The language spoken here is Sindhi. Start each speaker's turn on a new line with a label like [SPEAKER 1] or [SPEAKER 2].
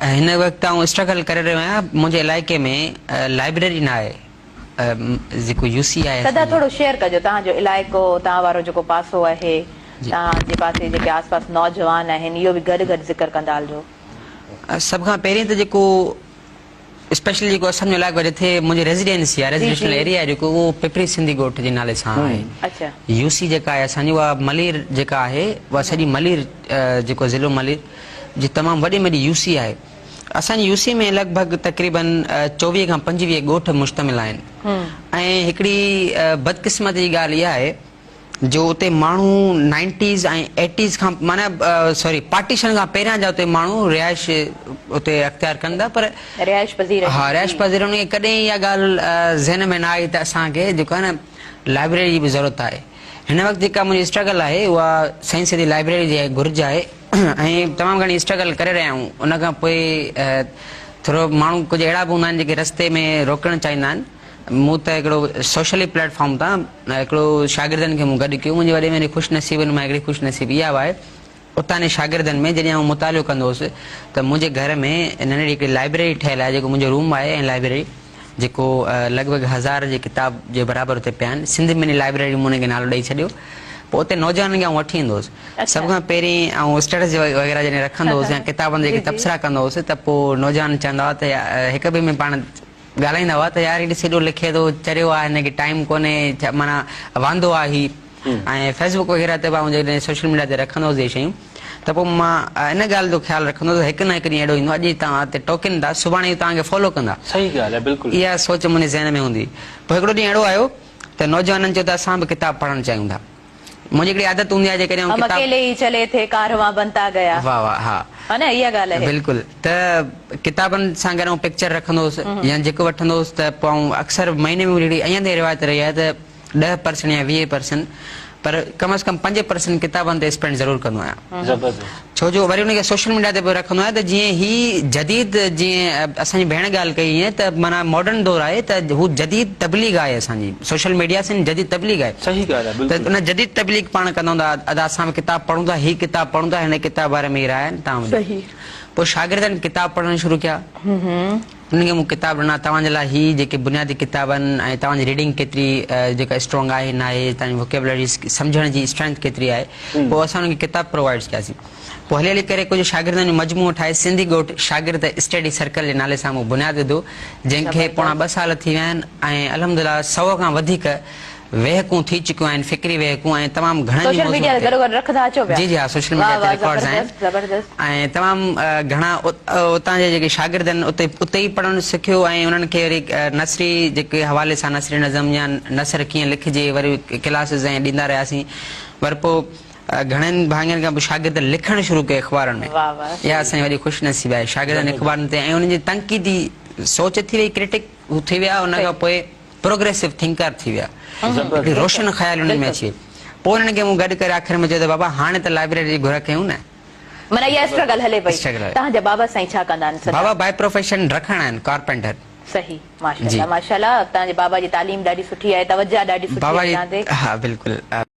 [SPEAKER 1] هن وقت آئون اسٽرگل ڪري رهيو آهيان منهنجي علائقي ۾ لائبريري نه آهي جيڪو يو سي آهي
[SPEAKER 2] سدا ٿورو شيئر ڪجو توهان جو علائقو توهان وارو جيڪو پاسو آهي توهان جي پاسي جيڪي آس پاس نوجوان آهن اهو به گڏ گڏ ذڪر ڪندا هلجو.
[SPEAKER 1] سڀ کان پهرين ته جيڪو اسپيشلي جيڪو اسان جو علائقو آهي جتي منهنجي ريزيڊنسي آهي ريزيڊنشل ايريا آهي جيڪو اهو پپري سنڌي ڳوٺ جي نالي سان آهي يو سي جيڪا آهي اسان جي اها ملير جيڪا آهي اها سڄي ملير جيڪو ضلعو ملير جي تمام وڏي ۾ وڏي يو سي آهي اسان جي يو سي ۾ لڳ ڀڳ تقريبن 24 کان 25 ڳوٺ مشتمل آهن ۽ هڪڙي بدقسمتي جي ڳالهه اها آهي جو اتي ماڻهو نائنٽيز ۽ ايٽيز کان معنيٰ سوري پارٽيشن کان پهريان جا اتي ماڻهو رهائش اتي اختيار ڪن ٿا پر
[SPEAKER 2] رهائش پذير
[SPEAKER 1] ها رهائش پذير انهن کي ڪڏهن اها ڳالهه ذهن ۾ نه آئي ته اسان کي جيڪو آهي نه لائبريري جي به ضرورت آهي هن وقت جيڪا منهنجي اسٽرگل آهي اها سائين سيدي لائبريري جي گهرج آهي ۽ تمام گهڻي اسٽرگل ڪري رهيا آهيون ان کان پوء ٿورو ماڻهو ڪجهه اهڙا به هوندا آهن جيڪي رستي ۾ روڪڻ چاهيندا آهن مون ته هڪڙو سوشلي پليٽ فارم تان هڪڙو شاگردن کي مون گڏ ڪيو منهنجي وڏي ۾ وڏي خوش نصيبين مان هڪڙي خوش نصيبي اها به آهي اتان جي شاگردن ۾ جڏهن آئون مطالعو ڪندو هوس ته منهنجي گهر ۾ ننڍڙي هڪڙي لائبريري ٺهيل آهي جيڪو منهنجو روم آهي ۽ لائبريري جيڪو لڳ ڀڳ هزار جي ڪتاب جي برابر اتي پيا آهن سنڌ مني لائبريري مون ان کي نالو ڏئي ڇڏيو پوء اتي نوجوانن کي آئون وٺي ايندو هوس سڀ کان پهرين آئون اسٽيٽس وغيره جڏهن رکندو هوس يا ڪتابن تي جيڪي تبصرا ڪندو هوس ته پوء نوجوان چوندا هئا ته هڪ ٻئي ۾ پاڻ ڳالهائيندا هئا ته يار هي ڏس هيڏو لکي ٿو چريو آهي هن کي ٽائيم ڪونهي معنيٰ واندو آهي هي ۽ فيس بڪ وغيره تي به آئون جيڪڏهن سوشل ميڊيا تي رکندو هوس اهي شيون ته پوء مان ان ڳالهه جو خيال رکندو هوس هڪ نه هڪ ڏينهن اهڙو ايندو اڄ توهان تي ٽوڪين ٿا سڀاڻي هو توهان کي فالو ڪندا.
[SPEAKER 3] صحيح ڳالهه آهي بلڪل.
[SPEAKER 1] اها سوچ منهنجي ذهن ۾ هوندي هئي. پوء هڪڙو ڏينهن اهڙو آيو ته نوجوانن چيو ته اسان به ڪتاب پڙهڻ چاهيون ٿا. منهنجي هڪڙي عادت هوندي آهي جيڪڏهن آئون
[SPEAKER 2] هم
[SPEAKER 1] ڪتاب.
[SPEAKER 2] اڪيلي ئي چلي ٿي ڪاروان بنتا گيا.
[SPEAKER 1] واه واه ها.
[SPEAKER 2] ها نه اها ڳالهه آهي.
[SPEAKER 1] بلڪل ته ڪتابن سان گڏ آئون پڪچر رکندو هوس يا جيڪو وٺندو هوس ته پوء آئون اڪثر مهيني ۾ منهنجي هڪڙي اڃا تائين روايت رهي آهي ته 10 پرسنٽ يا 20 پرسنٽ پر ڪم از ڪم 5 پرسنٽ ڪتابن تي اسپينڊ ضرور ڪندو آهيان.
[SPEAKER 3] زبردست.
[SPEAKER 1] ڇو جو وري ان کي سوشل ميڊيا تي به رکندو آهيان ته جيئن هي جديد جيئن اسان جي ڀيڻ ڳالهه ڪئي ائين ته معنيٰ ماڊرن دور آهي ته هو جديد تبليغ آهي اسان جي سوشل ميڊيا سين جديد تبليغ آهي
[SPEAKER 3] صحيح ڳالهه آهي
[SPEAKER 1] ته
[SPEAKER 3] بلڪل.
[SPEAKER 1] ان جديد تبليغ پاڻ ڪندا هوندا ادا اسان به ڪتاب پڙهون ٿا هي ڪتاب پڙهون ٿا هن ڪتاب باري ۾ هي راء آهن توهان ٻڌايو
[SPEAKER 4] صحيح.
[SPEAKER 1] پوء شاگردن ڪتاب پڙهڻ شروع ڪيا انهن کي مون ڪتاب ڏنا توهان جي لاء هي جيڪي بنيادي ڪتاب آهن ۽ توهان جي ريڊنگ ڪيتري جيڪا اسٽرانگ آهي ناهي توهان جي ووڪيبلري سمجهڻ جي اسٽرينٿ ڪيتري آهي پوء اسان انهن کي ڪتاب پرووائيڊ ڪياسين. پوء هلي هلي ڪري ڪجهه شاگردن جو مجموعو ٺاهي سنڌي ڳوٺ شاگرد اسٽڊي سرڪل جي نالي سان مون بنياد وڌو جنهن کي پوڻا ٻه سال ٿي ويا آهن ۽ الحمدلله سئو کان وڌيڪ ويهڪون ٿي چڪيون آهن فڪري ويهڪون ۽ تمام گهڻن ئي
[SPEAKER 2] سوشل
[SPEAKER 1] موضوعن
[SPEAKER 2] ميڊيا تي
[SPEAKER 1] تي
[SPEAKER 2] گڏوگڏ رکندا اچو پيا.
[SPEAKER 1] جي جي ها سوشل
[SPEAKER 2] واه
[SPEAKER 1] ميڊيا تي
[SPEAKER 2] واه
[SPEAKER 1] رڪارڊز آهن
[SPEAKER 2] زبردست زبردست.
[SPEAKER 1] ۽ تمام گهڻا اتان جا جيڪي شاگرد آهن اتي اتي ئي پڙهڻ سکيو ۽ انهن کي وري نثري جيڪي حوالي سان نثري نظم يا نثر ڪيئن لکجي وري ڪلاسز ۽ ڏيندا رهياسين ور پوء گهڻن ڀاڱن کان پوء شاگرد لکڻ شروع ڪيو اخبارن ۾
[SPEAKER 2] واه واه
[SPEAKER 1] اها اسان جي وڏي خوش نصيبي آهي شاگردن اخبارن تي ۽ انهن جي تنقيدي سوچ ٿي وئي ڪرٽڪ هو ٿي ويا ان کان پوء پروگريسو ٿنڪر ٿي ويا هڪڙي روشن خيال انهن ۾ اچي وئي پوء انهن کي مون گڏ ڪري آخر ۾ چيو ته بابا هاڻي ته لائبريري جي گهر ڪيون نه.
[SPEAKER 2] معنيٰ اها اسٽرگل هلي پئي. توهان جا بابا سائين ڇا ڪندا آهن سدا؟
[SPEAKER 1] بابا باء پروفيشن رکڻ آهن ڪارپينٽر.
[SPEAKER 2] صحيح ماشاءالله ماشاءالله توهان جي بابا جي تعليم ڏاڍي سٺي آهي توجه ڏاڍي سٺي آهي توهان تي.
[SPEAKER 1] ها بلڪل.